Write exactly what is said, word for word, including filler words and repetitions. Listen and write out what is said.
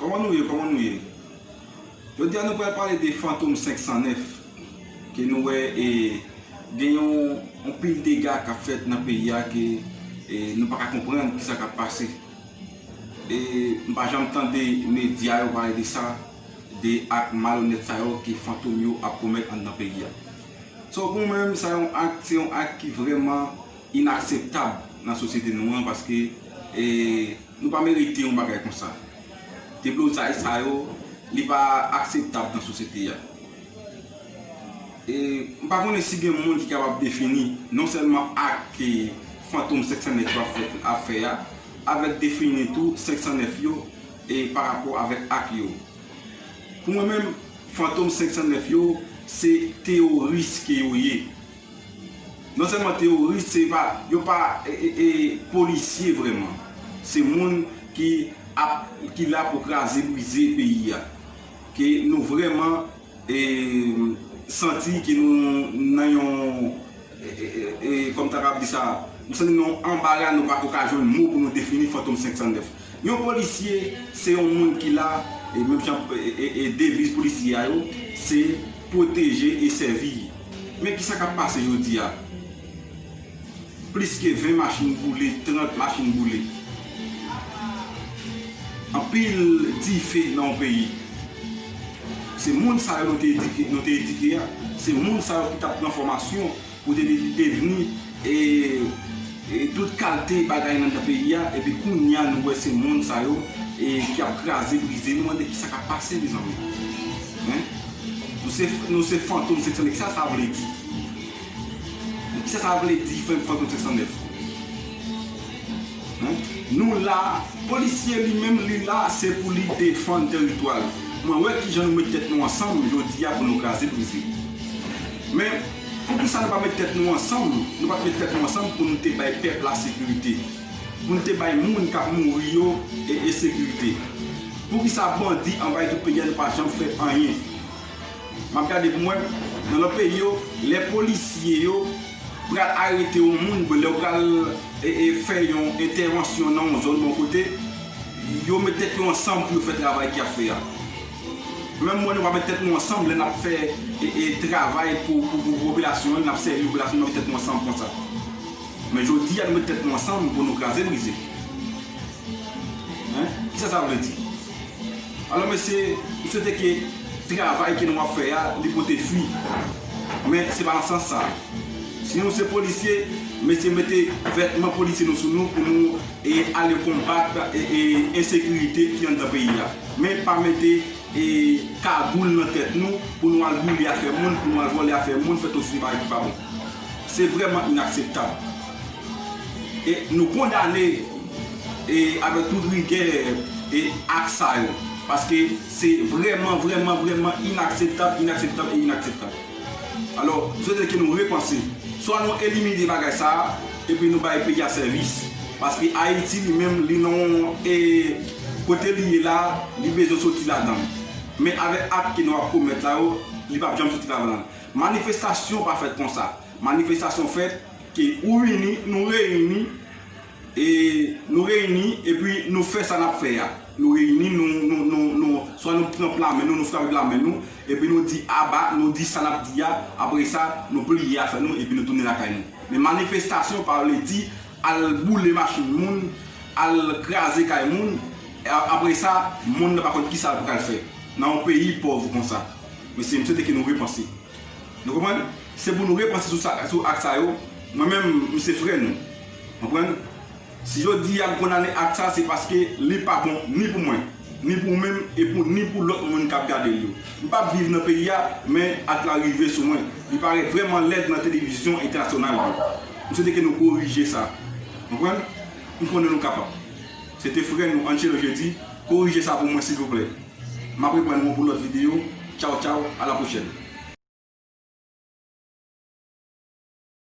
Kòman nou ye? Kòman nou ye? Jodi a nou pral pale de Fantom senk san nèf, ke nou wè e gen yon, yon pil dega k ap fèt nan peyi a ke e, nou pa ka konprann kisa k ap pase. E m pa janm tande medya yo pale de sa, de ak malonèt sa yo ke Fantom yo ap komèt anndan peyi a. So, pou mwen menm, sa yon ak, se yon ak ki vrèman inakseptab nan sosyete nou an, paske e, nou pa merite yon bagay konsa. Deblozay sa yo, li pa akseptab nan sosyete a. E, m pa konnen si gen moun ki kapab defini non sèlman ak ke Fantom senk san nèf yo ap fè, ap fè a, avèk defini tou senk san nèf yo e pa rapò avèk ak yo. Pou mwen menm, Fantom senk san nèf yo, se teyoris ke yo ye. Non sèlman teyoris, se pa, yo pa e, e, e, polisye vrèman. Se moun ki ap, ki la pou kraze brize peyi a. Ke nou vrèman e, santi ke nou nan yon e, e, e, e, kòm ta kab di sa, nou santi nou anbara, nou pa ko ka jwenn mo pou nou defini Fantom senk san nèf. Yon polisye, se yon moun ki la, e menm jan e, e, e, deviz polisye a yo, se pwoteje e sèvi. Men kisa k ap pase jodi a? Plis ke ven machin boule, trant machin boule. Anpil dife nan yon peyi. Se moun sa yo nou te edike, nou te edike a. Se moun sa yo ki t ap pran fòmasyon pou te de-, devni e, e tout kalte bagay nan, nan peyi a. Epi kounye a, nou wè se moun sa yo e, ki ap kraze, brize. Nou mande kisa k ap pase, mezanmi. Hein? Nou se, nou se Fantom senk san nèf, kisa sa vle di? Kisa sa vle di, Fantom senk san nèf? Hein? Nou la, polisye li menm, li la, se pou li defann teritwa l. Mwen wè kijan nou met tèt nou ansanm jodi a pou nou kraze brize. Men, poukisa nou pa met tèt nou ansanm, nou pa met tèt nou ansanm pou nou te bay pèp la sekirite? Pou nou te bay moun k ap mouri yo e, e sekirite? Poukisa bandi anvayi tout peyi a, nou pa janm fè anyen? M ap gade pou mwen, nan lòt peyi yo, lè polisye yo pral arete yon moun, lè yo pral e, e, fè yon entèvansyon nan yon zòn, yon kote, yo met tèt yo ansanm pou yo fè travay ki ap fè a. Menm mwen, nou pa met tèt nou ansanm lè n ap fè e, e, travay pou, pou, pou popilasyon an, n ap sèvi popilasyon, nou pa met tèt nou ansanm konsa. Men jodi a, nou met tèt nou ansanm pou nou kraze brize. Hein? Kisa sa vle di? Alò, mesye, m swete ke travay ke nou ap fè a, li pote fwi. Men se pa nan sans sa. Si nou se polisye, mesye, mete vètman polisye nou sou nou pou nou e, ale konbat e, e, ensekirite ki anndan peyi a. Men pa mete e, kagoul nan tèt nou pou nou al boule afè moun, pou nou al vòlè afè moun, fè tout seri bagay ki pa bon. Se vrèman inakseptab. E nou kondane e, avèk tout rigè e, ak sa yo. Paske se vrèman, vrèman, vrèman inakseptab, inakseptab e inakseptab. Alò, m swete ke nou repanse. Swa nou elimine bagay sa a, epi nou bay peyi a sèvis. Paske Ayiti li menm, li nan yon e, kote li ye la, li bezwen soti ladan l. Men avèk ak ke nou ap komèt la yo, li p ap janm soti ladan l. Manifestasyon pa fèt konsa. Manifestasyon fèt ke ou vini, nou reyini, e nou reyini, epi nou fè sa n ap fè a. Nou reyini, nou, nou, nou, nou, swa nou pran plan men nou, nou frape plan men nou, epi nou di aba, nou di sa n ap di a, apre sa, nou pliye afè nou, epi nou tounen lakay nou. Men manifestasyon pa vle di al boule machin moun, al kraze kay moun, e a-, apre sa, moun nan pa konn kisa l pral fè nan yon peyi pòv konsa. Mesye, m swete ke nou repanse. Nou konprann? Se pou nou repanse sou sa, sou ak sa yo. Mwen menm, m se frè nou. Konprann? Si jodi a m kondane ak sa, se paske li pa bon ni pou mwen, ni pou ou menm, e pou, ni pou lòt moun k ap gade l yo. M p ap viv nan peyi a, men ak la rive sou mwen. Li parèt vrèman lèd nan televizyon entènasyonal yo. M swete ke nou korije sa. Konprann? M konnen nou kapab. Se te frè nou, Angelo Jeudi. Korije sa pou mwen, silvouplè. M ap reprann nou pou lòt videyo. Tchaw, tchaw, a la pwochèn.